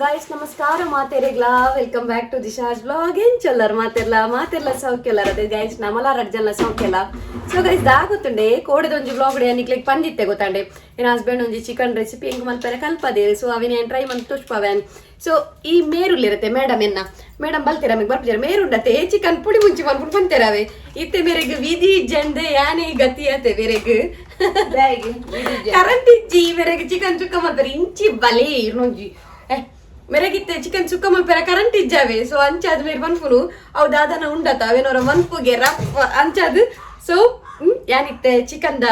Guys, ನಮಸ್ಕಾರ ಮಾತೆರೆಗ್ಲಾ. Welcome back to Disha's vlog. ಏನ್ ಚೊಲ್ಲರ್ ಮಾತೆರ್ಲ? ಮಾತೆರ್ಲ ಸೌಖ್ಯಲ್ಲರ? ಅದೇ ಗೈಸ್, ನಮಲ ರಡ್ಜಲ್ಲ ಸೌಖ್ಯಲ್ಲ. ಸೊ ಗೈಸ್, ದಾಗುತ್ತುಂಡೆ ಕೋಡೆದೊಂಜಿ ವ್ಲಾಗ್ ನಿಕ್ಲೆಗ್ ಪಂದಿತ್ತೆ ಗೊತ್ತಾಂಡೆ. ಎನ್ನ ಹಸ್ಬೆಂಡ್ ಒಂಜಿ ಚಿಕನ್ ರೆಸಿಪಿ ಎಂಕ್ ಮಲ್ಪೆರೆ ಕಲ್ಪದೆ. ಸೊ ಅವಿನ ಟ್ರೈ ಮಂತ್ ತುಷ್ಪವೇನ್. ಸೊ ಈ ಮೇರುಲ್ಲಿರುತ್ತೆ ಮೇಡಮ್, ಎನ್ನ ಮೇಡಮ್ ಬಲ್ತೀರ ನಮಗೆ ಬರ್ಪಿಜಾರ. ಮೇರುಂಡತೆ ಚಿಕನ್ ಪುಡಿ ಮುಂಚಿ ಮಲ್ಪುಂಡು ಪಂತೇರವೆ. ಇತ್ತೆ ಮೇರೆಗ್ ವಿಧಿ ಜಂಡೆ ಯಾನೆ ಗತಿ ಆತೆ. ಮೇರೆಗ್ ಕರೆಂಟ್ ಇಜ್ಜಿ, ಮೇರೆಗ್ ಚಿಕನ್ ಸುಕ್ಕ ಮಲ್ಪೆರೆ ಇಂಚಿ ಬಲೆ ಇರ್ನೊಂಜಿ. ಏ ಮೆರೆಗಿತ್ತೆ ಚಿಕನ್ ಸುಕ್ಕ ಮಲ್ಪೆರೆ ಕರೆಂಟ್ ಇಜ್ಜಾವೆ. ಸೊ ಅಂಚಾದ್ ಮೇರ್ ಮನ್ಪುನು ಅವು ದಾದನ ಉಂಡತ ಅವೇನೋರ ಮನ್ಪುಗೆ ರಫ್ ಅಂಚಾದ್. ಸೊ ಯಾನಿತ್ತೆ ಚಿಕನ್ the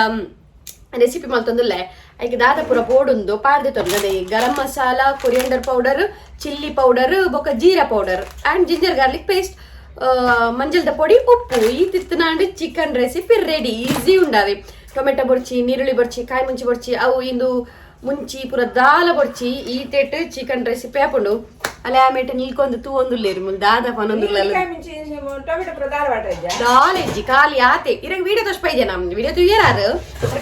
recipe ಮಲ್ತೊಂದುಲ್ಲೆ. ಐಕ್ ದಾದ ಪೂರ ಪೋಡುಂದು ಪಾಡ್ದೆ ತೊಂದರೆ: garam masala, coriander powder, chilli powder, ಬೊಕ್ಕ jeera powder and ginger garlic paste, ಮಂಜಲ್ದ ಪೊಡಿ, ಉಪ್ಪು. ಈ ತಿತ್ತನಾಂಡ್ ಚಿಕನ್ ರೆಸಿಪಿ ರೆಡಿ. ಈಸಿ ಉಂಡಾವೆ. ಟೊಮೆಟೊ ಬೊರ್ಚಿ, ನೀರುಳ್ಳಿ ಬೊರ್ಚಿ, ಕಾಯಿ ಮುಂಚಿ ಬೊರ್ಚಿ, ಅವು ಇಂದು ಮುಂಚಿ ಪೂರ ದಾಲ ಬೊರ್ಚಿ. ಈ ತೇಟ್ ಚಿಕನ್ ರೆಸಿಪಿ ಆಪುಂಡು. ಅಲ್ಲೇ ಆಮೇಟ ನಿಲ್ಕೊಂದು ತೂ ಒಂದುಲ್ಲೇರು ಮುಲ್ ದಾದ ಪನೊಂದುಲ್ಲ. ಟೊಮೆಟೊ ಪ್ರಧಾನ ವಾಟ. ದಾಲೆಜ್ಜಿ, ಖಾಲಿ ಆತೆ. ಇರಗ್ ವಿಡಿಯೋ ತೋಷ್ಪ ಇದೆ. ನಮ್ ವಿಡಿಯೋ ತುಯ್ಯರಾರು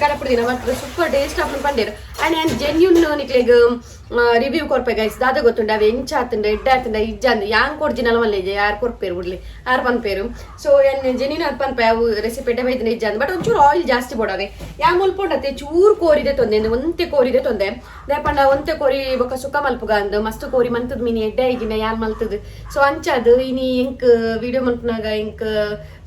ಕಡಪುಡಿ ಮಾತ್ರ ಸೂಪರ್ ಟೇಸ್ಟ್ ಆಪುಂಡು ಪಂಡೇರು. ಅಂಡ್ ಯಾನ್ ಜೆನ್ಯೂನ್ ನಿಕ್ಲೆಗ್ ರಿವ್ಯೂ ಕೊರ್ಪೆ ಗೈಸ್. ದಾದ ಗೊತ್ತುಂಡು, ಅವೆ ಎಂಚ ಆತುಂಡ, ಎಡ್ಡೆ ಆತುಂಡ ಇಜ್ಜಂದು. ಯಾನ್ ಕೊರ್ಜಿನಲ ಮಲ್ಲೆಜೆ, ಯಾರು ಕೊರ್ಪೇರು ಬಿಡ್ಲಿ, ಯಾರು ಪನ್ಪೇರು. ಸೊ ಯಾನ್ ಜೆನ್ಯೂನ್ ಅದು ಪನ್ಪೆ, ಅವು ರೆಸಿಪಿ ಎಡ್ಡೆ ಬೈದಿನ ಇಜ್ಜಂದು. ಬಟ್ ಒಂಚೂರು ಆಯಿಲ್ ಜಾಸ್ತಿ ಬೋಡವೆ. ಯಾ ಮುಲ್ಪೊಂಡತೆ ಚೂರು ಕೋರಿದೆ ತೊಂದೆ, ಒಂತೆ ಕೋರಿದೆ ತೊಂದೆ. ದಾಯೆಪಂಡ ಒಂತೆ ಕೋರಿ ಬೊಕ್ಕ ಸುಕ್ಕ ಮಲ್ಪುಗ ಅಂದ್. ಮಸ್ತ್ ಕೋರಿ ಮಂತದ್ ಮೀನಿ ಎಡ್ಡೆ ಇಜಿನ ಯಾನ್ ಮಲ್ತದ್. ಸೊ ಅಂಚಾದ್ ಇನಿ ಎಂಕ್ ವಿಡಿಯೋ ಮನ್ಪುನಾಗ, ಎಂಕ್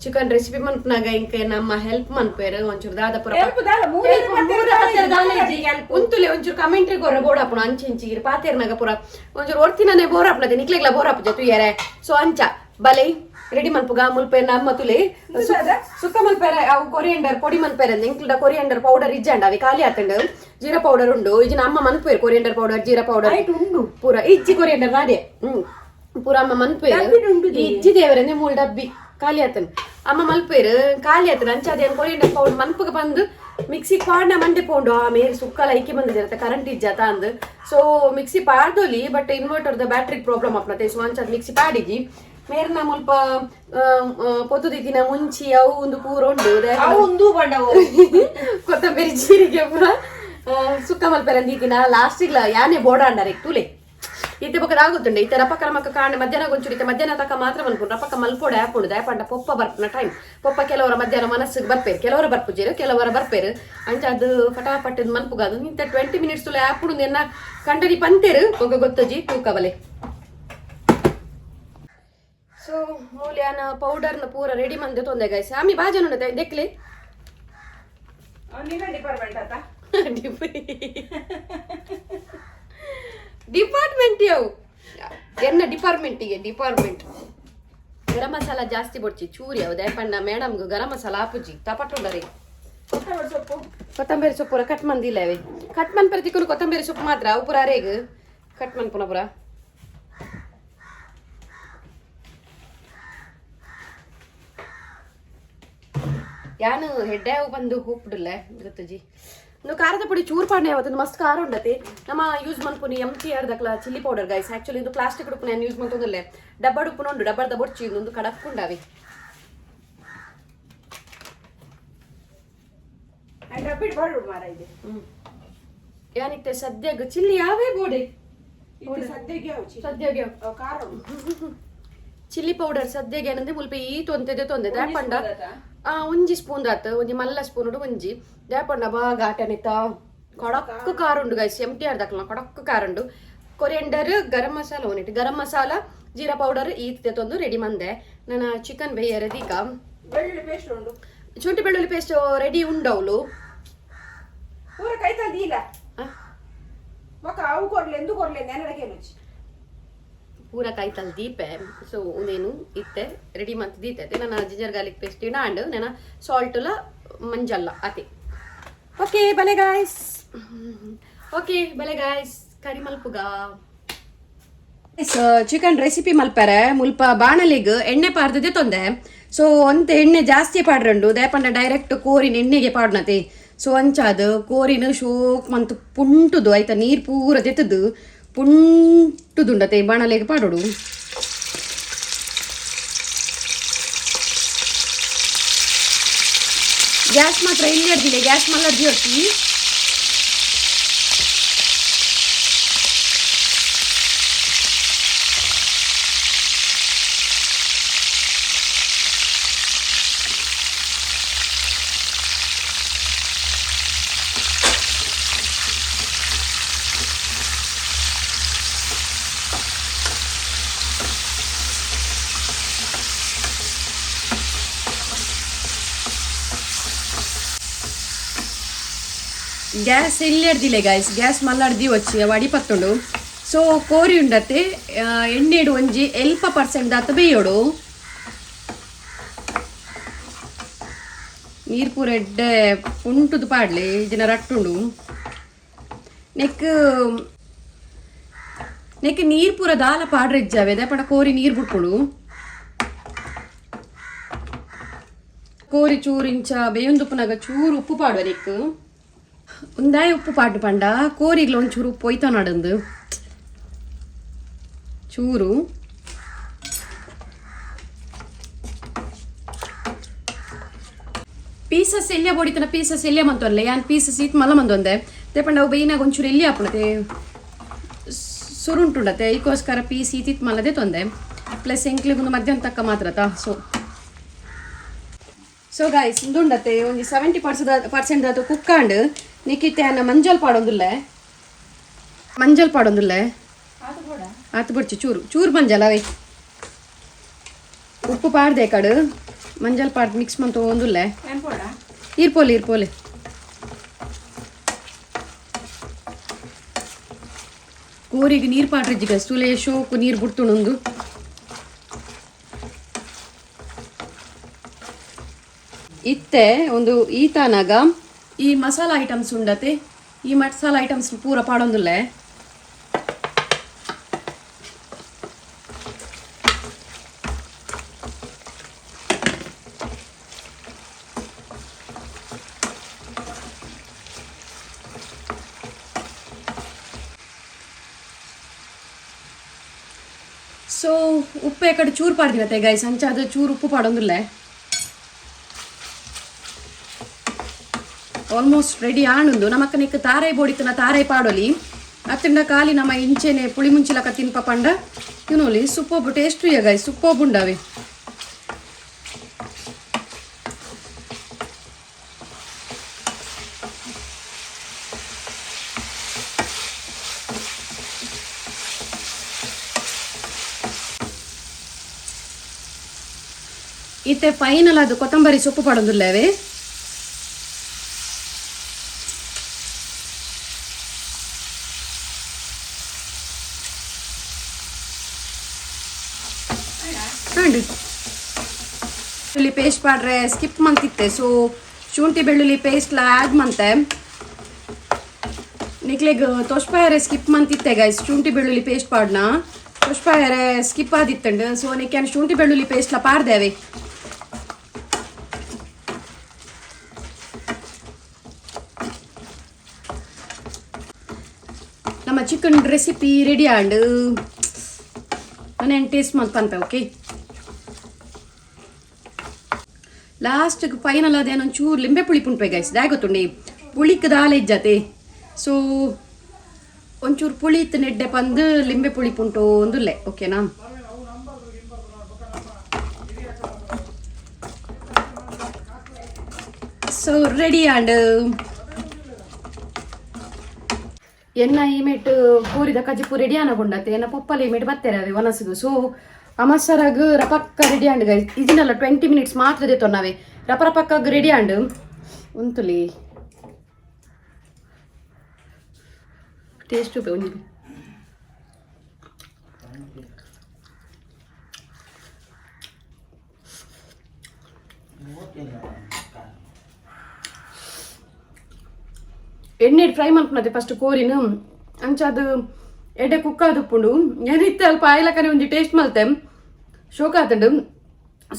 ಚಿಕನ್ ರೆಸಿಪಿ ಮನ್ಪುನಾಗ ಎಂಕ್ ನಮ್ಮ ಹೆಲ್ಪ್ ಮನ್ಪೇರು ಒಂಚೂರು ದಾದ ಪೂರ. Help ದಾಲ, ಮೂರೇ ಮೂರೇ ಪತ್ತೆರ್ ದಾಲ ಇಜ್ಜಿ. ಉಂತುಲೆ, ಒಂಚೂರು ಕಮೆಂಟ್ರಿ ಕೊರ ಬೋಡಾಪುಣ. ಅಂಚಿ ಇಂಚಿ ಇರ್ ಪಾತೆರ್ನಾಗ ಪೂರ ಒಂಚೂರು ಒರ್ತಿನನೆ ಬೋರ್ ಆಪುನತೆ, ನಿಕ್ಲೆಗ್ಲ ಬೋರ್ ಆಪುಜ ತುಯ್ಯರೆ. ಸೊ ಅಂಚ ಬಲೆ ರೆಡಿ ಮನ್ಪುಗ. ಮುಲ್ಪೆ ನಮ್ಮ ತುಲೆ ಸುಕ್ಕ ಮಲ್ಪೆರೆ ಅವು ಕೊರಿಯಂಡರ್ ಪೊಡಿ ಮನ್ಪೆರೆ. ಎಂಕ್ಲಡ ಕೊರಿಯಂಡರ್ ಪೌಡರ್ ಇಜ್ಜಂಡ, ಅವೆ ಖಾಲಿ ಆತಂಡ್. ಜೀರಾ ಪೌಡರ್ ಉಂಡು. ಇಜ್ಜಿನ ಅಮ್ಮ ಮನ್ಪೇರು ಕೊರಿಯಂಡರ್ ಪೌಡರ್, ಜೀರಾ ಪೌಡರ್ ಉಂಡು. ಪೂರ ಇಜ್ಜಿ ಕೊರಿಯಂಡರ್ ನಾಡೆ. ಪೂರ ಅಮ್ಮ ಮನ್ಪೇರು. ಇಜ್ಜಿ ದೇವರೇ, ಮೂಲ್ ಡಬ್ಬಿ ಖಾಲಿ ಆತನ್. ಅಮ್ಮ ಮಲ್ಪೇರು, ಖಾಲಿ ಆತನ. ಅಂಚ ಅದೇನು ಕೊರಿಯಂಡರ್ ಪೌಡರ್ ಮನ್ಪುಗ ಬಂದು ಮಿಕ್ಸಿ ಪಾಡ್ನ ಮಂಡೆ ಪೋಂಡು. ಆ ಮೇರ್ ಸುಕ್ಕಲ ಐಕೆ ಬಂದಿದೆ, ಕರೆಂಟ್ ಇಜ್ಜಾತ ಅಂದ್. ಸೊ ಮಿಕ್ಸಿ ಪಾಡ್ದೊಲಿ, but inverter the battery problem ಆಪ್ನತೆ. ಸೊ ಅಂಚ ಮಿಕ್ಸಿ ಪಾಡಿಜಿ. ಮೇರ್ನ ಮುಲ್ಪ ಪೊತ್ತುದಿತ್ತಿನ ಮುಂಚಿ ಅವು ಒಂದು ಪೂರ ಉಂಡು. ಅವು ಉಂದು ಬಂಡವು. ಕೊತ್ತಂಬರಿ, ಜೀರಿಗೆ ಪೂರ ಸುಕ್ಕ ಮಲ್ಪೆರೆ ಅಂದಿತ್ತಿನ ಲಾಸ್ಟಿಗ್ಲ ಯಾನೇ ಬೋಡಾಂಡರೆ ತೂಲೆ. ಇತ್ತೆ ಬೊಕ್ಕ ಆಗುತ್ತುಂಡೆ. ಇತ್ತೆ ರಪಕ್ಕ ನಮಕ ಕಾಂಡೆ ಮಧ್ಯಾಹ್ನ ಗೊಂಚುಡು. ಇತ್ತೆ ಮಧ್ಯಾಹ್ನ ತಕ ಮಾತ್ರ ಮನ್ಪುಂಡು. ರಪಕ್ಕ ಮಲ್ಪೋಡೆ ಆಪುಂಡು. ದಾಯಪಂಡ ಪೊಪ್ಪ ಬರ್ಪುನ ಟೈಮ್. ಪೊಪ್ಪ ಕೆಲವರ ಮಧ್ಯಾಹ್ನ ಮನಸ್ಸಿಗೆ ಬರ್ಪೇರು, ಕೆಲವರ ಬರ್ಪುಜೇರು, ಕೆಲವರ ಬರ್ಪೇರು. ಅಂಚ ಅದು ಫಟಾಫಟ್ ಮನ್ಪುಗ. ಅದು ಇಂತ 20 ಮಿನಿಟ್ಸ್ ತುಲೆ ಆಪುಂಡು ಎನ್ನ ಕಂಡನಿ ಪಂತೇರು. ಬೊಕ್ಕ ಗೊತ್ತಜಿ, ತೂಕಬಲೆ. ಸೊ ಮೂಲ್ಯಾನ ಪೌಡರ್ನ ಪೂರ ರೆಡಿ ಮಂದೆ ತೊಂದೆ ಗೈಸ್. ಆಮಿ ಬಾಜನ ಉಂಡತೆ ದೆಕ್ಲೆ. ನಿನ್ನ ಡಿಪಾರ್ಟ್ಮೆಂಟ್ ಆತ. ಡಿಪಾರ್ಟ್ಮೆಂಟ್ ಯಾವು ಎನ್ನ ಡಿಪಾರ್ಟ್ಮೆಂಟಿಗೆ ಡಿಪಾರ್ಟ್ಮೆಂಟ್. ಗರಂ ಮಸಾಲ ಜಾಸ್ತಿ ಬೊಡ್ಚಿ, ಚೂರಿ ಅವು. ದಯಪಣ್ಣ ಮೇಡಮ್ಗೆ ಗರಂ ಮಸಾಲ ಆಪುಜಿ, ತಪಟ್ಟುಂಡರಿ. ಕೊತ್ತಂಬರಿ ಸೊಪ್ಪು. ಕೊತ್ತಂಬರಿ ಸೊಪ್ಪು ಪೂರ ಕಟ್ ಮಂದಿಲ್ಲ ಅವೆ. ಕಟ್ ಮನ್ ಪ್ರತಿಕೂಲ ಕೊತ್ತಂಬರಿ ಸೊಪ್ಪು ಮಾತ್ರ ಅವು ಪೂರ ಅರೇಗ್ ಕಟ್ ಮನ್ಪುನ ಪೂರ. ಯಾನು ಹೆಡ್ಡೆ ಬಂದು ಹೋಗ್ಬಿಡಲ್ಲ ಗೊತ್ತಜಿ. ಇನ್ನು ಖಾರದ ಪುಡಿ ಚೂರು ಪಾಡ್ನೆ. ಅವತ್ತು ಮಸ್ತ್ ಖಾರ ಉಂಡತಿ. ನಮ್ಮ ಯೂಸ್ ಮನ್ಪುನಿ ಎಮ್ ಟಿ ಆರ್ ದಕ್ಲ ಚಿಲ್ಲಿ ಪೌಡರ್ ಗೈಸ್. ಆಕ್ಚುಲಿ ಇದು ಪ್ಲಾಸ್ಟಿಕ್ ಉಡುಪು ನಾನು ಯೂಸ್ ಮಂತೊಂದಿಲ್ಲ. ಡಬ್ಬ ಉಡುಪು ಉಂಡು, ಡಬ್ಬದ ಬೊಡ್ಚಿ. ಇನ್ನೊಂದು ಕಡಕ್ಕುಂಡಾವೆ. ಡಬ್ಬಿಡ್ ಬಾಡು ಮಾರ ಇದೆ. ಯಾನಿತ್ತೆ ಸದ್ಯಗ್ ಚಿಲ್ಲಿ ಯಾವೇ ಬೋಡೆ. ಇದು ಸದ್ಯಕ್ಕೆ ಅವು ಚಿ- ಸದ್ಯಗೆ ಅವು ಖಾರ ಉಂಡು. ಚಿಲ್ಲಿ ಪೌಡರ್ ಸದ್ಯಗೆ ಏನಂದ್ರೆ ಮುಲ್ಪ ಈ ತೊಂತೆದೆ ತೊಂದೆ ದಾಪಂಡ. ಸ್ಪೂನ್? ಆ, ಒಂಜಿ ಸ್ಪೂನ್ ದಾತ್, ಒಂಜಿ ಮಲ್ಲ ಸ್ಪೂನ್ ಉಂಡು ಒಂಜಿ. ದಾಪಂಡ ಬಾ ಘಾಟನಿತ ಕಡಕ್ ಖಾರ ಉಂಡು ಗೈಸ್. ಎಮ್ ಟಿ ಆರ್ ದಕ್ಲ ಕಡಕ್ ಖಾರ ಉಂಡು. ಕೊರಿಯಂಡರ್, ಗರಂ ಮಸಾಲ ಒನಿಟ್ ಗರಂ ಮಸಾಲ, ಜೀರಾ ಪೌಡರ್ ಈ ತಂದು ರೆಡಿ ಮಂದೆ. ನನ್ನ ಚಿಕನ್ ಬೇಯರ ದೀಕ. ಬೆಳ್ಳುಳ್ಳಿ ಪೇಸ್ಟ್ ಉಂಡು. ಶುಂಠಿ ಬೆಳ್ಳುಳ್ಳಿ ಪೇಸ್ಟ್ ರೆಡಿ ಉಂಡವಳು. ಪೂರ ಕೈತಲ್ ದೀಲ. ಮಕ್ಕ ಅವು ಕೊರ್ಲೆ ಎಂದು ಕೊರ್ಲೆ ನೆನಡಕ್ಕೆ ರುಚಿ. ಪೂರ ಕಾಯ್ತಲ್ ದೀಪೆ. ಸೊ ಉಂದೇನು ಇತ್ತೆ ರೆಡಿ ಮಂತ್ ದೀತೆ. ನನ್ನ ಜಿಂಜರ್ ಗಾರ್ಲಿಕ್ ಪೇಸ್ಟ್ ಇಡಾಂಡ್, ನನ್ನ ಸಾಲ್ಟುಲ ಮಂಜಲ್ಲ ಅತಿ. ಓಕೆ ಬಲೆ ಗಾಯ್ಸ್, ಓಕೆ ಬಲೆ ಗಾಯ್ಸ್, ಕರಿ ಮಲ್ಪುಗ. ಚಿಕನ್ ರೆಸಿಪಿ ಮಲ್ಪರೆ ಮುಲ್ಪ ಬಾಣಲಿಗ್ ಎಣ್ಣೆ ಪಾರ್ದದೆ ತೊಂದೆ. ಸೊ ಒಂತೆ ಎಣ್ಣೆ ಜಾಸ್ತಿ ಪಾಡ್ರಂಡು. ದಾಯಪಂಡ ಡೈರೆಕ್ಟ್ ಕೋರಿನ ಎಣ್ಣೆಗೆ ಪಾಡ್ನತೆ. ಸೊ ಅಂಚಾದ್ ಕೋರಿನ ಶೋಕ್ ಮಂತ್ ಪುಂಟುದು ಐತ ನೀರು ಪೂರ ತೆತ್ತದು ಪುಂಟುದುಂಡತೆ ಬಾಣಲೆಗ್ ಪಾಡೋಡು. ಗ್ಯಾಸ್ ಮಾತ್ರ ಇಲ್ಲಿ ಅಡ್ದಿಲ್ಲ, ಗ್ಯಾಸ್ ಮಲ್ಲ ಅಡ್ದಿ ಹೊರ್ತಿ. Gas ಎಲ್ಲಿ ಗಾಯ್ಸ್ ಗ್ಯಾಸ್ ಮಲ್ಲಾಡ್ದಿ ವಚ್ಚಿ ಅವು ಅಡಿಪತ್ತುಂಡು. ಸೊ ಕೋರಿ ಉಂಡತೆ ಎಣ್ಣೆಡು ಒಂಜಿ ಎಲ್ಪ ಪರ್ಸೆಂಟ್ ದಾತ ಬೇಯೋಡು. ನೀರು ಪೂರ ಎಡ್ಡೆ ಪುಂಟುದು ಪಾಡ್ಲಿ ದಿನ ರಟ್ಟುಂಡು. ನೆಕ್ ನೆಕ್ ನೀರು ಪೂರ ದಾಲ ಪಾಡ್ರೆ ಇಜ್ಜಾವೆ ಪಂಡ ಕೋರಿ ನೀರು ಬಿಟ್ಕೊಂಡು. ಕೋರಿ ಚೂರು ಇಂಚ ಬೇಯೊಂದುಪ್ಪುನಾಗ ಚೂರು ಉಪ್ಪು ಪಾಡುವ ನೆಕ್. ಒಂದಾಯ ಉಪ್ಪು ಪಾಡು ಪಂಡ ಕೋರಿಗ್ಲ ಒಂಚೂರು ಉಪ್ಪು ಒಯ್ತ ನಡಂದು ಚೂರು. ಪೀಸಸ್ ಎಲ್ಲಿಯ ಬೋಡಿತನ ಪೀಸಸ್ ಎಲ್ಲಿಯ ಮಂತೊಲ್ಲೆ ಯಾನ್ ಪೀಸಸ್ ಈತ್ ಮಲ್ಲ ಮಂದೊಂದೆ ತೇಪಂಡ ಅವು ಬೇಯ್ನಾಗ ಒಂಚೂರು ಎಲ್ಲಿ ಆಪುಣತೆ ಸುರುಂಟುಂಡತೆ ಐಕೋಸ್ಕರ ಪೀಸ್ ಈತಿತ್ ಮಲ್ಲದೆ ತೊಂದೆ. ಪ್ಲಸ್ ಎಂಕ್ಲಿಗೊಂದು ಮಧ್ಯಾಹ್ನ ತಕ್ಕ ಮಾತ್ರ ತಾ. So so guys ಇಂದುಂಡತೆ ಒಂಜಿ 70% ಪರ್ಸೆಂಟ್ ದಾತು ಕುಕ್ಕಾಂಡ್. ನಿಕ್ಕಿತ್ತೆ ಅನ್ನ ಮಂಜಲ್ ಪಾಡೊಂದುಲ್ಲೆ, ಮಂಜಲ್ ಪಾಡೊಂದುಲ್ಲೆ. ಆತು ಬೊಡ್ಚಿ, ಚೂರು ಚೂರು ಮಂಜಲ್ ಅವೇ. ಉಪ್ಪು ಪಾಡ್ದೆ ಕಡು ಮಂಜಲ್ ಪಾಡ್ದು ಮಿಕ್ಸ್ ಮಂತ ಒಂದುಲ್ಲೆ. ಈರ್ಪೋಲಿ ಈರ್ಪೋಲಿ. ಕೋರಿಗೆ ನೀರು ಪಾಡ್ರಿಜ್ಜಿಗ ಸುಲೆ ಶೋಕು ನೀರು ಬಿಡ್ತುಣುಂದು. ಇತ್ತೆ ಒಂದು ಈತಾನಾಗ ಈ ಮಸಾಲ ಐಟಮ್ಸ್ ಉಂಡತೆ, ಈ ಮಸಾಲ ಐಟಮ್ಸ್ ಪೂರ ಪಾಡೊಂದುಲ್ಲೆ. ಸೊ ಉಪ್ಪು ಕಡೆ ಚೂರು ಪಾಡ್ದಿನತೆ ಗೈಸ್, ಅಂಚಾದ ಚೂರು ಉಪ್ಪು ಪಾಡೊಂದುಲ್ಲೆ. Almost ready ಆಣುಂದು. ನಮಕ್ಕ ತಾರೈ ಬೋಡಿತನ ತಾರೈ ಪಾಡೊಲಿ ಅತ್ತಿಂಡ ಖಾಲಿ ನಮ್ಮ ಇಂಚೆನೆ ಪುಳಿ ಮುಂಚಿಲಕ ತಿನ್ಪ ಪಂಡ ತಿನ್ನೋಲಿ. ಸೂಪರ್ಬ್ ಟೇಸ್ಟ್ ಗೈಸ್, ಸೂಪರ್ಬ್ ಉಂಡಾವೆ. ಇತ್ತೆ ಫೈನಲ್ ಅದು ಕೊತ್ತಂಬರಿ ಸೊಪ್ಪು ಪಾಡೊಂದುಲ್ಲೇವೆ. ಬೆಳ್ಳುಳ್ಳಿ ಪೇಸ್ಟ್ ಪಾಡ್ರೆ ಸ್ಕಿಪ್ ಮಂತಿತ್ತೆ. ಸೊ ಶುಂಠಿ ಬೆಳ್ಳುಳ್ಳಿ ಪೇಸ್ಟ್ ಲಾ ಆ್ಯಡ್ ಮಂತೆ. ನಿಕ್ಲೆಗ್ ತೊಷ್ಪಾಯರೆ ಸ್ಕಿಪ್ ಮಂತಿತ್ತೆ ಗೈಸ್. ಶುಂಠಿ ಬೆಳ್ಳುಳ್ಳಿ ಪೇಸ್ಟ್ ಪಾಡ್ನ ತೊಷ್ಪಾಯರೆ ಸ್ಕಿಪ್ ಆದಿತ್ತಂಡು. ಸೊ ನಿಕ್ಯಾನ್ ಶುಂಠಿ ಬೆಳ್ಳುಳ್ಳಿ ಪೇಸ್ಟ್ ಲಾ ಪಾಡ್ದೇವೆ. ನಮ್ಮ chicken recipe ready and ನಾನು ಟೇಸ್ಟ್ ಮಾಡ್ತ ಪನ್ಪೆ. ಓಕೆ, ಲಾಸ್ಟ್ಗೆ ಫೈನಲ್ ಅದೇನೊಂದು ಚೂರು ಲಿಂಬೆ ಪುಳಿ ಪುಂಟ್ಪೆ ಗೈಸ್. ದಾಯ ಗೊತ್ತುಂಡಿ ಪುಳಿಕ್ ದಾಲ ಇಜ್ಜತೆ. ಸೊ ಒಂಚೂರು ಪುಳಿ ಇತ್ತು ನೆಡ್ಡೆ ಪಂದು ಲಿಂಬೆ ಪುಳಿ ಪುಂಟು ಒಂದುಲ್ಲೆ. ಓಕೆನಾ? So ready and ಎನ್ನ ಈಮೆಟ್ ಕೋರಿದ ಕಜಿಪು ರೆಡಿ ಆನಗುಂಡತೆ. ಎನ್ನ ಪೊಪ್ಪಲ ಈಮೆಟ್ ಬತ್ತೆರ ಅವೆ ಒನಸುಗು. ಸೊ ಅಮಸರಗ್ ರಪಕ್ಕ ready and guys. ಇದನ್ನೆಲ್ಲ 20 ಮಿನಿಟ್ಸ್ ಮಾತ್ರ ದೇತೊನ್ನವೆ ರಪ ರಪಕ್ಕಾಗ ರೆಡಿ ಆಂಡ್ ಉಂತುಲಿ ಟೇಸ್ಟ್ ಒಂಜಿ. ಎಣ್ಣೆ ಫ್ರೈ ಮಲ್ಪುನತೆ ಫಸ್ಟ್ ಕೋರಿನ ಅಂಚಾದ ಎಡೆ ಕುಕ್ ಆದುಪ್ಪುಂಡು. ಏನಿತ್ತೆ ಅಲ್ಪ ಆಯ್ಲಕನೆ ಒಂಜಿ ಟೇಸ್ಟ್ ಮಲ್ತೆ ಶೋಕ ಆತಂಡು.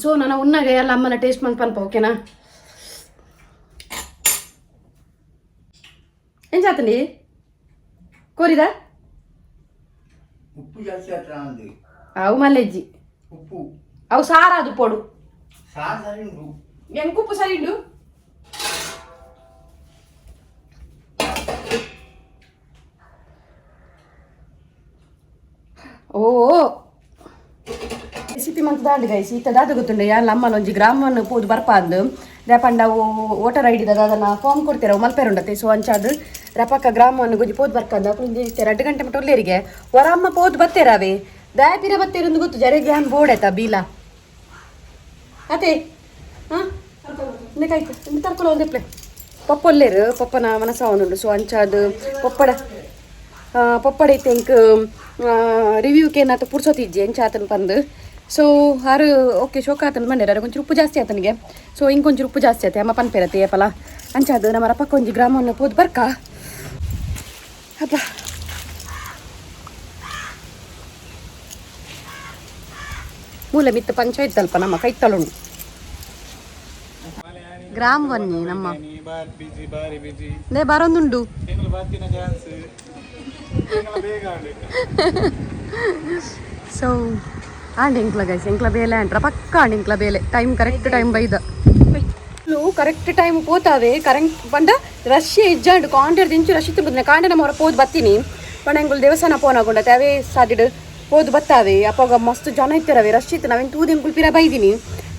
ಸೊ ನಾನು ಉನ್ನಾಗ ಎಲ್ಲ ಅಮ್ಮನ ಟೇಸ್ಟ್ ಮಲ್ಪ ಅನ್ಪ. ಓಕೆನಾ? ಏನ್ ಚಾತಂಡಿ ಕೋರಿದ? ಉಪ್ಪು ಜಾಸ್ತಿ ಹತ್ರ ಅಂದು. ಅವು ಮಲ್ಲೆಜ್ಜಿ. ಉಪ್ಪು. ಅವು ಸಾರಾದು ಪೋಡು. ಸಾರು ಸರಿ ಉಂಟು. ಎಂಕುಪ್ಪು ಸರಿ ಉಂಡು. ಓ ರೆಸಿಪಿ ಮಂತ್ ದಾಂಡ್ ಗೈಸ್. ಈತ ದಾದ ಗೊತ್ತುಂಡೆ ಯಾನ್ ಅಮ್ಮನ ಒಂಜಿ ಗ್ರಾಮವನ್ನು ಪೋದು ಬರ್ಪಾಂದು ದಾಪಂಡ ಅವು ವೋಟರ್ ಐಡಿ ದಾದನ ಫಾರ್ಮ್ ಕೊಡ್ತೀರ ಅವು ಮಲ್ಪೆರುಂಡತೆ. ಸೊ ಅಂಚಾದ್ ರಪಕ್ಕ ಗ್ರಾಮವನ್ನು ಗುಂಜಿ ಪೋದು ಬರ್ಕಂದು ಅಪ್ಪು ಒಂಜಿ 2 ಗಂಟೆ ಮಟ್ಟ ಒಲ್ಲೇರಿಗೆ ಹೊರ ಅಮ್ಮ ಪೋದು ಬತ್ತೇರಾವೆ ದಾಯ ಪಿರ ಬತ್ತೇರೊಂದು ಗೊತ್ತು ಜರೆಗೆ ಯಾನ್ ಬೋರ್ಡ್ ಆಯ್ತಾ ಬೀಲ ಅದೇ. ಹಾಂ, ಆಯ್ತು ತರ್ಕೊಳ್ಳೋ ಒಂದೇ ಪ್ಲೇ. ಪಪ್ಪೊಲ್ಲೇರು ಪಪ್ಪನ ಮನಸ್ಸಾವನುಂಡು. ಸೊ ಅಂಚಾದ್ ಪೊಪ್ಪಡ ಪೊಪ್ಪಡ ಇತ್ತೆ ಎಂಕ್ ರಿವ್ಯೂ ಕೇನಾತ ಪುರ್ಸೊತಿಜ್ಜಿ ಎಂಚಾತನ್ ಪಂದ್. ಸೊ ಆರು ಓಕೆ ಶೋಕ ಆತನ ಬಂದೇರು ಅರೆ ಒಂಚೂರು ಉಪ್ಪು ಜಾಸ್ತಿ ಆತನಿಗೆ. ಸೊ ಇಂಕೊಂಚೂರು ಉಪ್ಪು ಜಾಸ್ತಿ ಆತೆ ಅಮ್ಮ ಪನ್ಪೇರತ್ತೆ ಏಪಲ. ಅಂಚಾದ್ ನಮ್ಮ ರಪಕ್ಕ ಒಂಜಿ ಗ್ರಾಮವನ್ನು ಪೋದು ಬರ್ಕ. ಅಪ್ಪ ಮೂಲೆ ಮಿತ್ತ ಪಂಚಾಯತ್ ಅಲ್ಪ ನಮ್ಮ ಕೈತಲುಂಡು ಗ್ರಾಮ ಬನ್ನಿ ನಮ್ಮ ನೇ ಬರೊಂದುಂಡು. ಸೊ ಆಂಡ್ ಎಂಕ್ಲ ಗೈಸ್ ಎಂಕ್ಲ ಬೇಲೆ ಅಂಟ್ರ ಪಕ್ಕ ಆಂಡ್ ಎಂಕ್ಲ ಬೇಲೆ ಟೈಮ್ ಕರೆಕ್ಟ್ ಟೈಮ್ ಬೈದ ಕರೆಕ್ಟ್ ಟೈಮ್ ಪೋತಾವೆ. ಕರೆಂಟ್ ಪಂಡ ರಶ್ ಇಜ್ಜಾಂಡು ಕಾಂಟೆಡ್ ದಿಂಚು ರಶ್ ಇತ್ತು ಕಾಂಡೆ ನಮ್ಮ ಪೋದು ಬತ್ತೀನಿ ಪಂಡ ಎಂಕುಲು ದೇವಸ್ಥಾನ ಪೋನಾಗೊಂಡತೆ ಅವೇ ಸಾದಿಡ್ ಪೋದು ಬತ್ತಾವೆ. ಅಪ್ಪಾಗ ಮಸ್ತ್ ಜನ ಇತ್ತರವೆ ರಶ್ ಇತ್ತು ನಾವೇನು ತೂದು ಎಂಕುಲು ಪಿರ ಬೈದಿನಿ.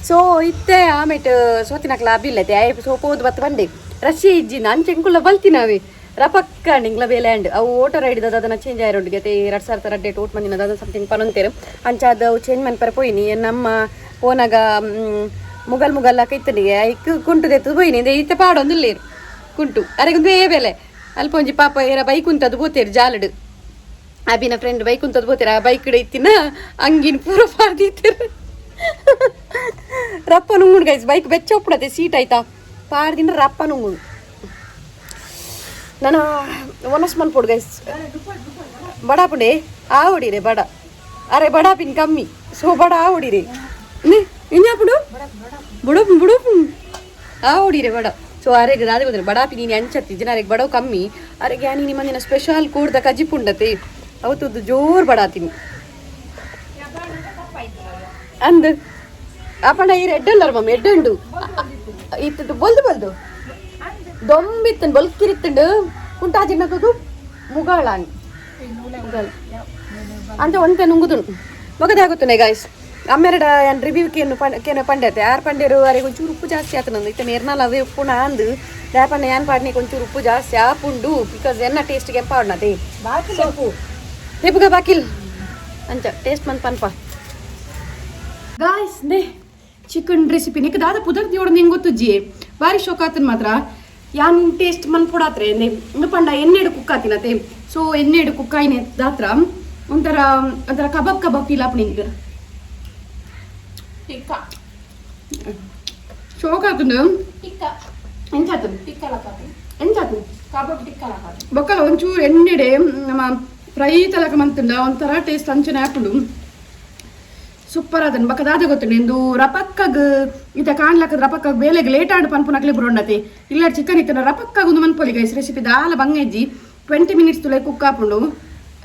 ಸೊ ಇತ್ತೆ ಆಮೇಟ್ ಸೋತಿನಕ್ಲ ಅಬಿಲ್ಲತೆ ಆಯ್. ಸೊ ಪೋದು ಬತ್ತ ಬಂದೆ ರಶ್ ಇಜ್ಜಿನ ಅಂಚೆ ಎಂಕುಲ ಬಲ್ತಿನಾವೆ ರಪಕ್ಕ ಇಂಗ್ಲ ಬೇಲೆ ಅಂಡ್ ಅವು ಓಟೋ ರೈಡ್ ಅದನ್ನ ಚೇಂಜ್ ಆಯಿರೋಂಡು ಗತೆ 2000 ಡೇಟ್ ಓಟ್ ಮಂದಿನ ಅದ ಸಮಥಿಂಗ್ ಪನೊಂತೇರು ಅಂಚಾದ ಅವು ಚೇಂಜ್ ಮನ್ಪರ ಪೋಯಿನಿ ನಮ್ಮ ಪೋನಾಗ ಮುಗಲ್ ಮುಗಲ್ ಕೈತನಿಗೆ ಐಕ್ ಕುಂಟು ದೆತ್ತು ಪೋಯಿನಿ ಇತ್ತೆ ಪಾಡೊಂದುಲ್ಲೇರು ಕುಂಟು ಅರೆಗೊಂದು ಏ ಬೆಲೆ ಅಲ್ಪ ಒಂಜಿ ಪಾಪ ಏರ ಬೈಕ್ ಉಂತದು ಪೋತೇರು ಜಾಲಡು ಅಬಿನ ಫ್ರೆಂಡ್ ಬೈಕ್ ಉಂತದು ಪೋತೇರು ಆ ಬೈಕ್ ಇತ್ತಿನ ಅಂಗಿನ ಪೂರ ಪಾಡ್ದಿತ್ತೇರು ರಪ್ಪ ನುಂಗುಡು ಗೈಸ್ ಬೈಕ್ ಬೆಚ್ಚ ಉಪ್ಪುಡತೆ ಸೀಟ್ ಆಯ್ತಾ ಪಾಡ್ದಿನ ರಪ್ಪ ನುಂಗುಡು. ನಾನು ಒನಸ್ ಮನ್ಪೊಡು ಗೈಸ್ ಬಡ ಪುಂಡೆ ಆವಡಿರೆ ಬಡ ಅರೆ ಬಡ ಪಿನ್ ಕಮ್ಮಿ ಸೊ ಬಡ ಆವಡಿರೆ ಇಂಜಾಪುಡು ಬುಡು ಬುಡು ಆವಡಿರೆ ಬಡ. ಸೊ ಅರೆಗೆ ದಾದೆ ಗೊತ್ತಿಲ್ಲ ಬಡಾಪಿ ನೀನು ಅಂಚತ್ತಿ ಜನರಿಗೆ ಬಡವು ಕಮ್ಮಿ ಅರೆಗೆ ನೀನು ಮಂದಿನ ಸ್ಪೆಷಲ್ ಕೂಡ್ದ ಕಜ್ಜಿಪುಂಡತೆ ಅವತ್ತದ್ದು ಜೋರು ಬಡಾತೀನಿ ಅಂದ್ ಅಪ್ಪಣ ಈ ಎಡ್ಡಲ್ಲರ ಮಮ್ಮಿ ಎಡ್ಡುಂಡು ಇತ್ತು ಬೊಲ್ದು ಬೊಲ್ದು ದೊಂಬಿತ್ತಂಡು ಬೊಲ್ಕಿರಿತ್ತಂಡು ಕುಂಟಾಜಿನದು ಮುಗಾಳಾನ್ ಮುಗಾಳ ಅಂಚ ಒಂತೆ ನುಂಗುದುಂಡು ಮಗದಾಗುತ್ತನೆ ಗಾಯ್ಸ್. ಅಮ್ಮೆರಡ ಯಾನ್ ರಿವ್ಯೂ ಕೇನು ಕೇನ ಪಂಡತೆ ಆರ್ ಪಂಡೇರು ಅರೆಗೆ ಒಂಚೂರು ಉಪ್ಪು ಜಾಸ್ತಿ ಆತನಂದು ಇತ್ತೆ ಮೇರ್ನಾಲ ಅವೇ ಉಪ್ಪುನ ಅಂದು ದಾಪಣ್ಣ ಯಾನ್ ಪಾಡ್ನಿಗೆ ಒಂಚೂರು ಉಪ್ಪು ಜಾಸ್ತಿ ಆಪುಂಡು because ಎನ್ನ ಟೇಸ್ಟ್ಗೆ ಪಾಡ್ನತೆ ರೇಪುಗ ಬಾಕಿಲ್ ಅಂಚ ಟೇಸ್ಟ್ ಮಂತ್ ಪನ್ಪ ಗಾಯ್ಸ್. ನೇ ಚಿಕನ್ ರೆಸಿಪಿ ನಿಕ್ ದಾದ ಪುದರ್ ದಿಯೋಡು ನಿಂಗೆ ಗೊತ್ತುಜ್ಜಿ ಬಾರಿ ಶೋಕ್ ಆತನ್ ಮಾತ್ರ ಯಾನ್ ಟೇಸ್ಟ್ ಮನ್ಪೊಡಾತ್ರೆ ಇಂದು ಪಂಡ ಎಣ್ಣೆಡು ಕುಕ್ ಆತಿನತೆ. ಸೊ ಎಣ್ಣೆಡು ಕುಕ್ ಆಯ್ನೆ ದಾತ್ರ ಒಂಥರ ಒಂಥರ ಕಬಾಬ್ ಕಬಾಬ್ ಫೀಲ್ ಆಪುಂಡು ಇಂಕ್. ಟಿಕ್ಕ. ಶೋಕ್ ಆತುಂಡು. ಟಿಕ್ಕ. ಎಂಚ ಆತುಂಡು? ಟಿಕ್ಕಲ ಕಾತು. ಎಂಚ ಆತುಂಡು? ಕಬಾಬ್ ಟಿಕ್ಕಲ ಕಾತು. ಬೊಕ್ಕಲ ಒಂಚೂರು ಎಣ್ಣೆಡೆ ನಮ್ಮ ಫ್ರೈ ತಲಕ ಮಂತುಂಡ ಒಂಥರ ಟೇಸ್ಟ್ ಅಂಚನೆ ಆಪುಂಡು. ಸೂಪರ್ ಅದನ್ ಬೊಕ್ಕ ದಾದ ಗೊತ್ತುಂಡು ಇಂದು ರಪಕ್ಕಗ್ ಇತ್ತ ಕಾಣ್ಲಕ್ಕದ ರಪಕ್ಕಗ್ ಬೇಲೆಗ್ ಲೇಟ್ ಆಂಡ್ ಪನ್ಪುನಕ್ಲೆ ಬುರೊಂಡತೆ ಇಲ್ಲ ಚಿಕನ್ ಇತ್ತನ ರಪಕ್ಕಗ್ ಒಂದು ಮನ್ಪೊಲಿ ಗೈಸ್. ರೆಸಿಪಿ ದಾಲ ಬಂಗೆಜ್ಜಿ 20 ಮಿನಿಟ್ಸ್ ತುಲೆ ಕುಕ್ ಆಪುಂಡು.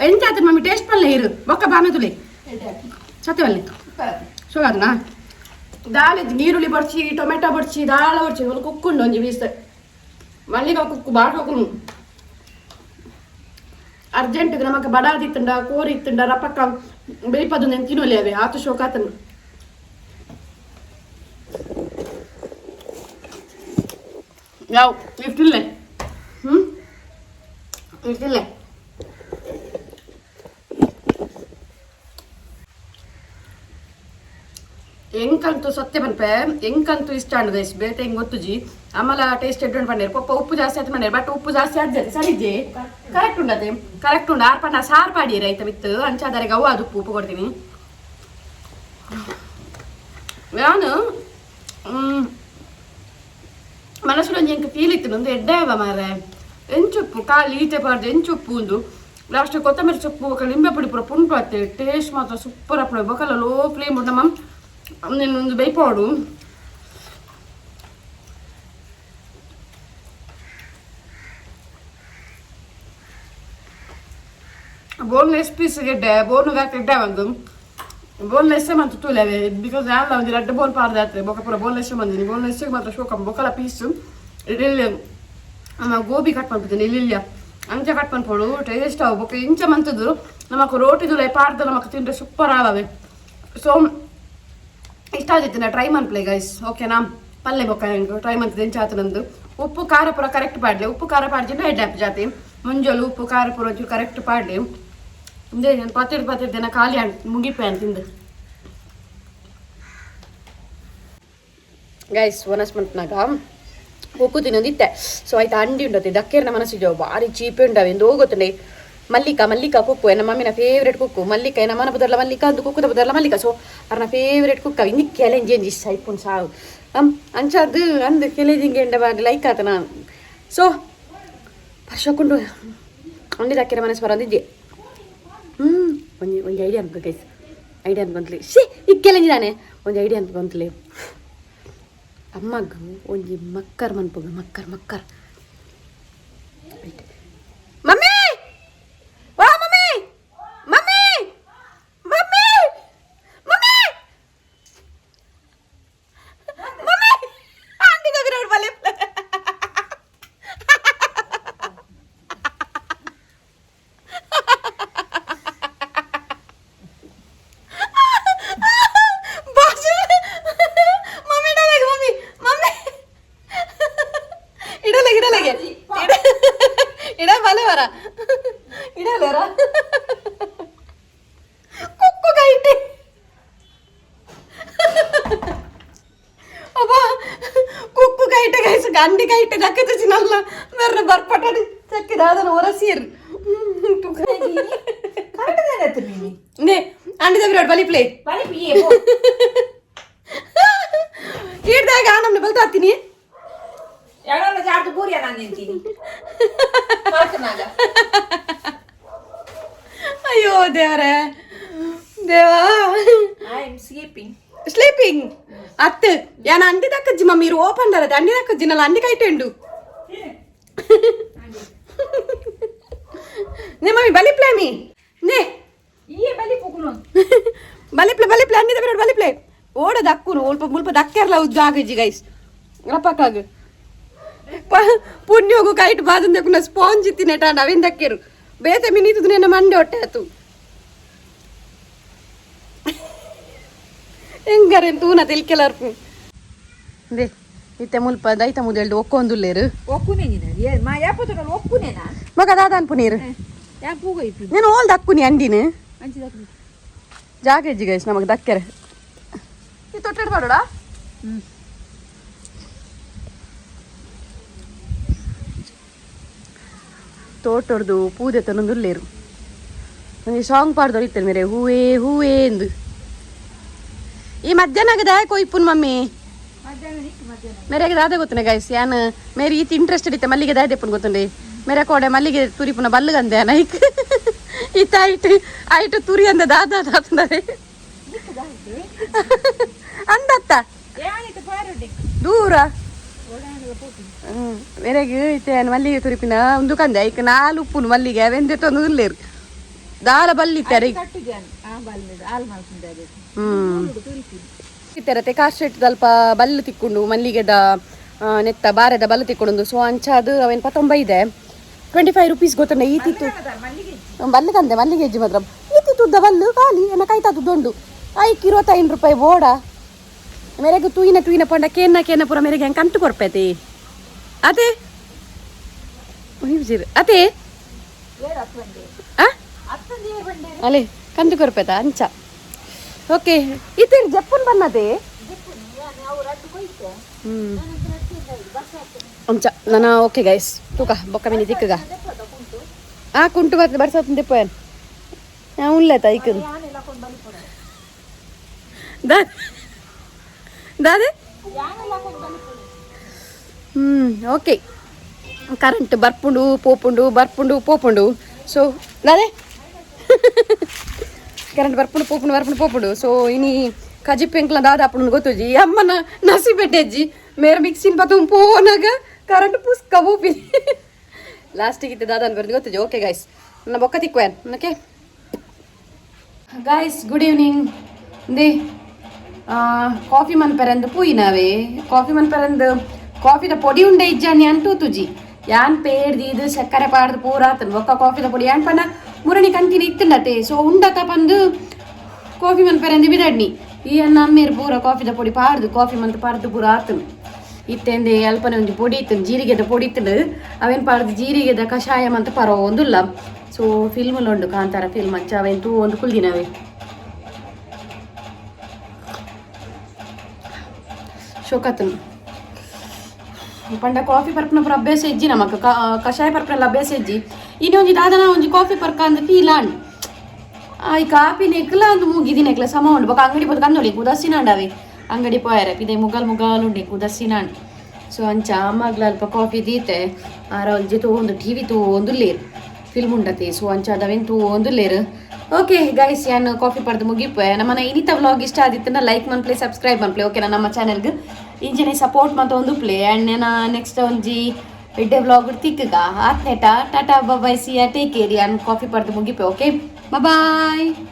ಎಂಚ ಆತನ ಮಮ್ಮಿ ಟೇಸ್ಟ್ ಪಲ್ಲೆ ಇರು ಬೊಕ್ಕ ಬಾನ ತುಲೆ ಸತ್ಯವಲ್ಲೆ ಶೋಗಾದ್ನಾ ದಾಲ್ ನೀರುಳ್ಳಿ ಬಡ್ಚಿ ಟೊಮೆಟೊ ಬಡ್ಚಿ ದಾಳ ಬಡ್ಚಿ ಒಂದು ಕುಕ್ಕುಂಡು ಒಂಜಿ ಬೀಸ್ತ ಮಲ್ಲಿಗೆ ಕುಕ್ಕು ಬಾಟ ಕುಕ್ಕು ಅರ್ಜೆಂಟ್ ನಮಕ್ ಬಡಾದಿತ್ತುಂಡ ಕೋರಿ ಇತ್ತುಂಡ ರಪಕ್ಕ ಬೇಯ್ಪದು ನೆನ್ ತಿನ್ನೊಲಿ ಅವೆ ಆತು ಶೋಕಾತನು. ಯಾವ ಇಷ್ಟಿಲ್ಲ ಇಷ್ಟಿಲ್ಲ. ಎಂಕಂತೂ ಸತ್ಯ ಪನ್ಪೆ ಎಂಕಂತೂ ಇಷ್ಟ ಅಂಡ್ ಗೈಸ್ ಬೇತೆ ಹೆಂಗ್ ಗೊತ್ತುಜಿ ಆಮೇಲೆ ಟೇಸ್ಟ್ ಎಡ್ಡು ಪಂಡೇರು ಪಪ್ಪ ಉಪ್ಪು ಜಾಸ್ತಿ ಆಯ್ತು ಪಂಡೇರು ಬಟ್ ಉಪ್ಪು ಜಾಸ್ತಿ ಆಡ್ಜದೆ ಸರಿಜೆ ಕರೆಕ್ಟ್ ಉಂಡತೆ ಕರೆಕ್ಟ್ ಉಂಡು ಆರ್ ಪಂಡ ಸಾರು ಪಾಡಿಯರ ಐತ ಮಿತ್ತು ಅಂಚಾದರೆ ಗವ್ವ ಅದು ಉಪ್ಪು ಉಪ್ಪು ಕೊಡ್ತೀನಿ ನಾನು ಮನಸ್ಸುಡೊಂಜಿ ಎಂಕ್ ಫೀಲ್ ಇತ್ತು ಒಂದು ಎಡ್ಡೆ ಮಾರೆ ಎಂಚುಪ್ಪು ಖಾಲಿ ಈತೆ ಪಾಡ್ದು ಎಂಚುಪ್ಪು ಉಂದು ಲಾಸ್ಟ್ ಕೊತ್ತಂಬರಿ ಸೊಪ್ಪು ಬೊಕ್ಕ ಲಿಂಬೆ ಪುಡಿ ಪೂರ ಪುಂಟು ಆತೆ ಟೇಸ್ಟ್ ಮಾತ್ರ ಸೂಪರ್ ಆಪುಂಡು ಬೊಕಲ ಲೋ ಫ್ಲೇಮ್ ಉಂಡು ನಮ್ಮ ಒಂದು ಬೇಯ್ಪಾಡು ಬೋನ್ಲೆಸ್ ಪೀಸ್ ಗೆಡ್ಡೆ ಬೋನ್ ಗೆಡ್ಡೆ ಒಂದು ಬೋನ್ಲೆಸ್ ಮಂತು ತೂಲೆವೆ because ಯಾಲ್ಲ ಒಂದು ರಡ್ಡ್ ಬೋನ್ ಪಾಡ್ದಾತ್ರೆ ಬೊಕ ಪೂರ ಬೋನ್ಲೆಸ್ ಬಂದಿನಿ ಬೋನ್ಲೆಸ್ ಮಾತ್ರ ಶೋಕ ಬೊಕಲ ಪೀಸ್ ಇಡ್ಲಿ ನಮ್ಮ ಗೋಬಿ ಕಟ್ ಮನ್ಪುತೀನಿ ಇಲ್ಲಿಲ್ಲ ಅಂಚ ಕಟ್ ಮನ್ಪೊಡು ಟೇಸ್ಟ್ ಅವು ಬೊಕ ಇಂಚ ಮಂತದ್ದು ನಮಕ್ ರೋಟಿ ತುಲೆ ಪಾಡ್ದು ನಮಕ್ ತಿಂದ್ರೆ ಸೂಪರ್ ಆವವೆ. ಸೊ ಇಷ್ಟ ಆಗಿತ್ತು ನಾ ಟ್ರೈ ಮನ್ಪ್ಲೆ ಗೈಸ್ ಓಕೆನಾ ಪಲ್ಲೆ ಬೊಕ್ಕ ಎಂಕ್ ಟ್ರೈ ಮಂತದ್ದು ಎಂಚ ಆತು ನಂದು ಉಪ್ಪು ಖಾರ ಪೂರ ಕರೆಕ್ಟ್ ಪಾಡ್ಲೆ ಉಪ್ಪು ಖಾರ ಪಾಡ್ಜಿಂಡ ಎಡ್ಡೆ ಆಪ್ ಜಾತಿ ಮುಂಜಾಲು ಉಪ್ಪು ಖಾರ ಪೂರ ಒಂಚೂರು ಕರೆಕ್ಟ್ ಪಾಡ್ಲೆ ಇಂದೇ ನಾನು ಪತ್ತಿಡ್ ಪತ್ತಿಡ್ ದಿನ ಖಾಲಿ ಮುಗಿಪೆ ಅಂತ ತಿಂದು ಗೈಸ್ ಒನಸ್ ಮನ್ಪನಾಗ ಕೊಕ್ಕು ತಿನ್ನೊಂದಿತ್ತೆ. ಸೊ ಆಯ್ತು ಅಂಡಿ ಉಂಡತ್ತೆ ದಕ್ಕೇರ್ನ ಮನಸ್ಸು ಭಾರಿ ಚೀಪೆ ಉಂಡವೆ ಎಂದು ಹೋಗುತ್ತಂಡೆ. ಮಲ್ಲಿಕಾ ಮಲ್ಲಿಕಾ ಕುಕ್ಕು ಎನ್ನ ಮಮ್ಮಿನ ಫೇವ್ರೇಟ್ ಕುಕ್ಕು ಮಲ್ಲಿಕಾ, ಎನ್ನ ಮನ ಬದಲ ಮಲ್ಲಿಕಾ ಅಂದು ಕುಕ್ಕುದ ಬದಲ ಮಲ್ಲಿಕಾ. ಸೊ ಅರ್ನ ಫೇವ್ರೇಟ್ ಕುಕ್ಕ ಇಂದಿ ಕೆಲೆಂಜಿ ಎಂಜಿ ಸೈಪುನ್ ಸಾವು ಅಂಚಾದ್ ಅಂದ್ ಕೆಲೆಜಿಂಗೆ ಎಂಡ ಲೈಕ್ ಆತ ನಾನು. ಸೊ ವರ್ಷಕೊಂಡು ಅಂಡಿ ದಕ್ಕಿರ ಮನಸ್ಸು ಬರೋದಿದ್ದೆ. ಒಂಜಿ ಒಂಜಿ ಐಡಿಯಾ ಅನ್ಕೊ ಗೈಸ್, ಐಡಿಯಾ ಅನ್ಕೊಂತಲಿ. She ಈ ಕೆಲೆಂಜಿ ದಾನೆ ಒಂಜಿ ಐಡಿಯಾ ಅನ್ಕೊಂತಲಿ. ಅಮ್ಮಗ್ ಒಂಜಿ ಮಕ್ಕರ್ ಮನ್ಪುಗ ಮಕ್ಕರ್ ಮಕ್ಕರ್. ಮಮ್ಮಿ ವಾ mummy mummy mummy mummy mummy aunty దగ్గర బలే. ಬಾಜು ಮಮ್ಮಿ ಇಡಲಾಗೆ ಮಮ್ಮಿ ಮಮ್ಮಿ ಇಡಲಾಗೆ ಇಡಲಾಗೆ ಇಡ ಇಡ ಬಲೆ ಬರ ಇಡಲೇರ ಕುಕ್ಕು ಕೈಟಿ ಅಬ್ಬಾ ಕುಕ್ಕು ಕೈಟ ಗೈಸ್ ಗಂಡಿ ಕೈಟ ದಕ್ಕದ ನಲ್ಲ ಮೆರ್ನ ಬರ್ಪಟಾಡಿ ಚಕ್ಕಿದ ಅದನ್ನ ಒರಸಿಯರು. ಕರೆಕ್ಟ್ ತಾನೆ ನೀನು? ನೇ ಅಂಡಿ ದವಿರೋಡ್ ಬಲಿ ಪ್ಲೇ. ಬಲಿ ಪಿಯೇ. ಈಡ್ದಾಗ ನಮ್ನ ಬಲ್ತಾತೀನಿ. ಯಾರಲ್ಲ ಜಾಡ್ದು ಬೂರಿಯ ನಾನು ನಿಂತೀನಿ ಮರಕನಾಗ. ಅಯ್ಯೋ ದೇವರೇ ದೇವಾ. I am sleeping. Sleeping ಅತ್ತು ಯಾನ ಅಂಡಿ ದಕ್ಕಜ್ಜಿ ಮಮ್ಮಿ ಇರು ಓಪನ್ ದರದೆ ಅಂಡಿ ದಕ್ಕಜ್ಜಿ ನಲ್ಲ ಅಂಡಿ ಕೈಟೆಂಡು. ನೇ ಮಮ್ಮಿ ಬಲಿ ಪ್ಲೇ ಮೀ ನೇ. ಈ ಬಲಿ ಪುಗುನು. ಬಲಿಪ್ಲೆ ಬಲಿಪ್ಲೆ ಅಂಡಿ ದವಿರೋಡ್ ಬಲಿಪ್ಲೆ ಓಡ ದಕ್ಕುನು ಉಲ್ಪ ಮುಲ್ಪ ದಕ್ಕೆರ್ಲ ಉಜ್ಜಾಗಜ್ಜಿ ಗೈಸ್ ರಪಕ್ಕಾಗ ಪುಣ್ಯೋಗು ಕೈಟ್ ಬಾದಂದಕ್ಕುನ ಸ್ಪಾಂಜ್ ತಿನ್ನೆಟಾಂಡ ಅವೇನ್ ದಕ್ಕೆರು ಬೇತೆ ಮಿನಿತುದು ನೆನ್ನ ಮಂಡೆ ಹೊಟ್ಟೆ ಆತು ಎಂಗಾರೆ ತೂನ ತೆಲ್ಕೆಲಾರ್ಪು they ಇತ್ತೆ ಮುಲ್ಪ ದೈತ ಮುದೆಲ್ಡು ಒಕ್ಕೊಂದುಲ್ಲೇರು. ಒಕ್ಕುನೆ ನೀನು ಏ ಮಾ ಯಾಪತ್ತುನಲ್ಲ ಒಕ್ಕುನೇನಾ? ಮಗ ದಾದ ಅನ್ಪು ನೀರು. ಯಾ ಪೂಗ ಇಪ್ಪು. ನೀನು ಓಲ್ ದಕ್ಕುನಿ ಅಂಡಿನ. ಅಂಚಿ ದಕ್ಕು. ಜಾಗ ಇಜ್ಜಿ ಗೈಸ್ ನಮಗೆ ದಕ್ಕೆರೆ. ಈ ತೊಟ್ಟೆಡ್ ಪಾಡೋಡ. ತೋಟೊಡ್ದು ಪೂಜೆ ತನ್ನೊಂದುಲ್ಲೇರು ಒಂಜಿ ಸಾಂಗ್ ಪಾಡ್ದೊರು ಇತ್ತೆರ್ ಮೇರೆ ಹೂವೇ ಹೂವೇ ಎಂದು. ಈ ಮಧ್ಯಾಹ್ನ ಕೊಯ್ಪುನ್ ಮಮ್ಮಿ. ಮಧ್ಯಾಹ್ನ ನಿಕ್ಕು ಮಧ್ಯಾಹ್ನ. ಮೇರೆಗೆ ದಾದ ಗೊತ್ತುನೆ ಗೈಸ್, ಯಾನ್ ಮೇರೆ ಈತ್ ಇಂಟ್ರೆಸ್ಟೆಡ್ ಇತ್ತೆ ಮಲ್ಲಿಗೆ ದಾದೆ ಪುನ್ ಗೊತ್ತುಂಡೆ. ಮೇರೆ ಕೋಡೆ ಮಲ್ಲಿಗೆ ತುರಿ ಪುನ ಬಲ್ಲುಗಂದೆ ನೈಕ್ ಇತ್ತ ಐಟ್ ಐಟ್ ತುರಿ ಅಂದ ದಾದ ದಾತಂದರೆ ಅಂದತ್ತ. ಯಾನಿತ್ತು ಪಾರುಡಿ. ದೂರ. ಓಡಾಡುವ ಪೋಪಿ. ಮೇರೆಗ್ ಇತ್ತೆ ಯಾನ್ ಮಲ್ಲಿಗೆ ತುರಿಪಿನ ಒಂದು ಕಂದೆ ಐಕ್ ನಾಲ್ ಉಪ್ಪುನು ಮಲ್ಲಿಗೆ ಅವೆಂದೆ ತೊಂದು ಉಲ್ಲೇರು ದಾಲ ಬಲ್ಲಿತ್ತೆ ಅರೆ. ಕಟ್ಟುಜಾನ್ ಆ ಬಲ್ಲೆಡ್ ಆಲ್ ಮಲ್ಪುಂಡೆ ಅದೇ. ತುರಿಪಿ. ಇತ್ತೆರತೆ ಕಾಸ್ಟ್ರೇಟ್ ದಲ್ಪ ಬಲ್ಲು ತಿಕ್ಕೊಂಡು ಮಲ್ಲಿಗೆದ ನೆತ್ತ ಬಾರೆದ ಬಲ್ಲು ತಿಕ್ಕೊಂಡು. ಸೊ ಅಂಚಾದು ಅವೇನು ಪತ್ತೊಂಬೈದೆ 25 ರುಪೀಸ್ ಗೊತ್ತಂಡ ಈತಿತ್ತು. ಮಲ್ಲಿಗೆ. ಬಲ್ಲು ಕಂದೆ ಮಲ್ಲಿಗೆ ಹೆಜ್ಜೆ ಮಾತ್ರ ಈತಿ ತುದ್ದ ಬಲ್ಲು ಖಾಲಿ ಎನ್ನ ಕೈತಾ ತುದ್ದೊಂಡು ಐಕ್ 25 ರೂಪಾಯಿ ಬೋಡ ಮೇರೆಗೆ ತೂಯಿನ ತೂಯಿನ ಪಂಡ ಕೇನ್ನ ಕೇನ್ನ ಪೂರ ಮೇರೆಗೆ ಹೆಂಗೆ ಕಂಟು ಕೊರ್ಪೈತಿ ಅದೇ ಅದೇ. ಏರ್ ಅತ್ವಂಡೆ. ಆ. ಅತ್ತಂದೆ ಏರ್ ಬಂಡೆ. ಅಲೆ ಕಂತು ಕೊರ್ಪೈತ ಅಂಚ. ಓಕೆ ಇತ್ತೇನು ಜಪ್ಪುನ್ ಬನ್ನದೆ. ಅಂಚ ನನ್ನ ಓಕೆ ಗೈಸ್ ತೂಕ ಬೊಕ್ಕ ಮಿನಿ ತಿಕ್ಕಗ ಆ ಕುಂಟು ಬರ್ತದೆ ಬರ್ಸತ್ ದೆಪ್ಪನ್ ಉಲ್ಲೇತ ಐಕ್ ದಾದೆ. ಓಕೆ ಕರೆಂಟ್ ಬರ್ಪುಂಡು ಪೋಪುಂಡು ಬರ್ಪುಂಡು ಪೋಪುಂಡು. ಸೊ ದಾದೆ ಕರೆಂಟ್ ಬರ್ಪುಂಡು ಪೋಪುಂಡು ಬರ್ಪುಂಡು ಪೋಪುಂಡು. ಸೊ ಇನಿ ಕಜಿಪ್ ಎಂಕ್ಲ ದಾದ ಅಪ್ಪುಂಡು ಗೊತ್ತುಜಿ ಅಮ್ಮನ ನಸಿ ಪೆಟ್ಟೆಜ್ಜಿ ಮೇರ ಮಿಕ್ಸಿನ್ ಪತು ಪೋನಾಗ ಕರೆಂಟ್ ಪುಸ್ಕ ಪೋಪಿ ಲಾಸ್ಟಿಗೆ ಇತ್ತೆ ದಾದ ಬರ್ದು ಗೊತ್ತುಜಿ. ಓಕೆ ಗೈಸ್ ನನ್ನ ಬೊಕ್ಕ ತಿಕ್ವೇನ್. Okay guys good evening. They coffee ಮನ್ಪೆರಂದು ಪೂಯಿನವೇ ಕಾಫಿ ಮನ್ಪೆರಂದು ಕಾಫಿದ ಪೊಡಿ ಉಂಡೆ ಇಜ್ಜಾನಿ ಅಂಟು ತುಜಿ ಯಾನ್ ಪೇಡ್ದು ಇದು ಸಕ್ಕರೆ ಪಾಡ್ದು ಪೂರ ಆತನ್ ಬೊಕ್ಕ ಕಾಫಿದ ಪೊಡಿ ಯಾನ್ ಪಂಡ ಮುರಣಿ ಕಂಟಿನ ಇತ್ತುಂಡತೆ. ಸೊ ಉಂಡತ ಪಂದು ಕಾಫಿ ಮನ್ಪೆರಂದು ಬಿದಡ್ನಿ ಈ ಅನ್ನ ಅಮ್ಮೇರು ಪೂರ ಕಾಫಿದ ಪೊಡಿ ಪಾಡ್ದು ಕಾಫಿ ಮಂತ್ ಪಾಡ್ದು ಪೂರ ಆತನ್ ಇತ್ತೆಂದೆ ಅಲ್ಪನೆ ಒಂಜಿ ಪೊಡಿ ಇತ್ತು ಜೀರಿಗೆದ ಪೊಡಿ ಇತ್ತುಂಡು ಅವೇನ್ ಪಾಡ್ದು ಜೀರಿಗೆದ ಕಷಾಯ ಮಂತ್ ಪರೋ ಒಂದುಲ್ಲ. ಸೊ ಫಿಲ್ಮ್ ಉಂಡು ಕಾಂತಾರ ಫಿಲ್ಮ್ ಅಂಚ ಅವೇನ್ ತೂ ಒಂದು ಕುಲ್ದಿನವೇ ಶೋಕತನ್. ಪಂಡ ಕಾಫಿ ಪರ್ಪುನ ಪೂರ ಅಭ್ಯಾಸ ಇಜ್ಜಿ ನಮಕ್, ಕಷಾಯ ಪರ್ಪುನ ಅಭ್ಯಾಸ ಇಜ್ಜಿ. ಇನಿ ಒಂಜಿ ದಾದನ ಒಂಜಿ ಕಾಫಿ ಪರ್ಕ ಅಂದ್ ಫೀಲ್ ಆಂಡ್. ಆಯ್ ಕಾಪಿ ನೆಕ್ಲ ಅಂದ್ ಮುಗಿದಿ, ನೆಕ್ಲ ಸಮ ಉಂಡು. ಬೊಕ ಅಂಗಡಿ ಪೋದು ಕಂದೊಳಿ ಉದಾಸೀನ ಅಂಡಾವೆ. ಅಂಗಡಿ ಪೋಯರೆ ಪಿದೆ ಮುಗಲ್ ಮುಗಲ್ ಉಂಡೆ, ಉದಾಸೀನ ಅಂಡ್. ಸೊ ಅಂಚ ಅಮ್ಮಗ್ಲ ಅಲ್ಪ ಕಾಫಿ ದೀತೆ. ಆರ ಒಂಜಿ ತೂವೊಂದು, ಟಿವಿ ತೂವೊಂದುಲ್ಲೇರ್, ಫಿಲ್ಮ್ ಉಂಡತೆ. ಸೊ ಅಂಚ ಅದವೇನ್ ತೂವೊಂದುಲ್ಲೇರ್. ಓಕೆ ಗೈಸ್, ಯಾನ್ ಕಾಫಿ ಪರ್ದು ಮುಗಿಪೆ. ನಮ್ಮನ ಇನಿತ ವ್ಲಾಗ್ ಇಷ್ಟ ಆದಿತ್ತಂಡ ಲೈಕ್ ಮನ್ಪ್ಲೆ, ಸಬ್ಸ್ಕ್ರೈಬ್ ಮನ್ಪ್ಲೆ, ಓಕೆನಾ? ನಮ್ಮ ಚಾನೆಲ್ಗೆ ಇಂಚನೆ ಸಪೋರ್ಟ್ ಮಲ್ತೊಂದು ಪ್ಲೇ. ಆ್ಯಂಡ್ ನೆನ ನೆಕ್ಸ್ಟ್ ಒಂಜಿ ಎಡ್ಡೆ ವ್ಲಾಗ್ ತಿಕ್ಕಗ. ಆತ್ನೇಟ ಟಾಟಾ, ಬಾಯ್, ಸಿ ಯಾ, ಟೇಕ್ ಕೇರ್. ಯಾನ್ ಕಾಫಿ ಪರ್ದು ಮುಗಿಪೆ. Okay, bye.